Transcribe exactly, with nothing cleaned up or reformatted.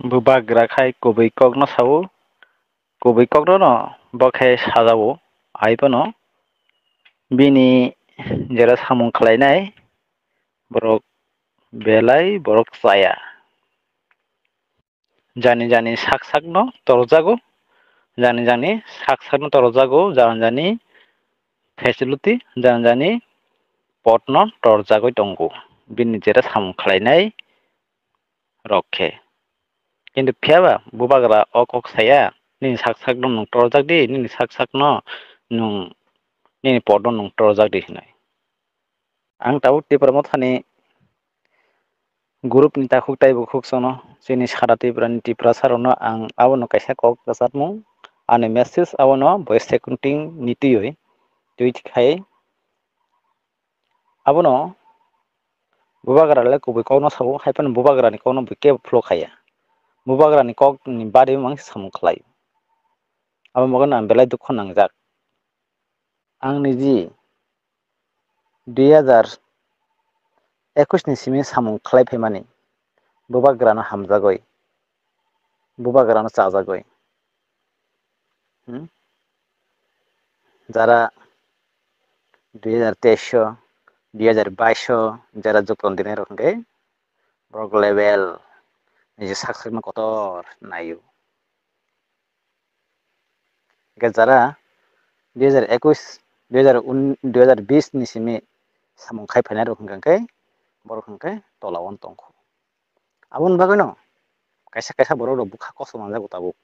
Bubagra khai kubui kokno sao, kubui kokno no bo khe sajao, hai phano bini jera samung khlainai borok belai borok chaya. Jani jani sak sakno torjago, jani jani sak sakno torjago, jani jani facility, jani jani potno torjagoi tongo bini jera samung khlainai rok khe. Kintu phiyaba bubagra o kok saya, "Nini sak sakno nwng torjak di, nini sak sakno nwng, nini potno nwng torjak di," hinwi. Ang tabuk Tipra Mothani group ni takhuk tei bukhuk sono, chini sara Tripura ni Tiprasa rokno ang abono kaisa kok kwchakmung, ani message abono voice recording ni twiwi tweet khai. Abono bubagra le kubui kokno sao, hai phano bubagra ni kokno bui kebo follow khaiya. Bubagra ni kok ni bari mang samung khlai. Abo bagwi ang belai dukhu nangjak. Ang niji dui hajar ekwis ni simi samung khlai phaimani bubagrano hamjagwi, bubagrano chajagwi. Hmm? Jara dui hajar teis o, dui hajar bais o jara jukton dinai rok hwnkhe borok level niji sak sakno kotor naio. Hingke jara dui hajar ekwis, dui hajar un-, dui hajar bis ni simi samung khai phainai rok hingka khe borok hingke tola o tongkho. Aboni bagwino kaisa kaisa borok rok bwkha kosom manjago tabuk.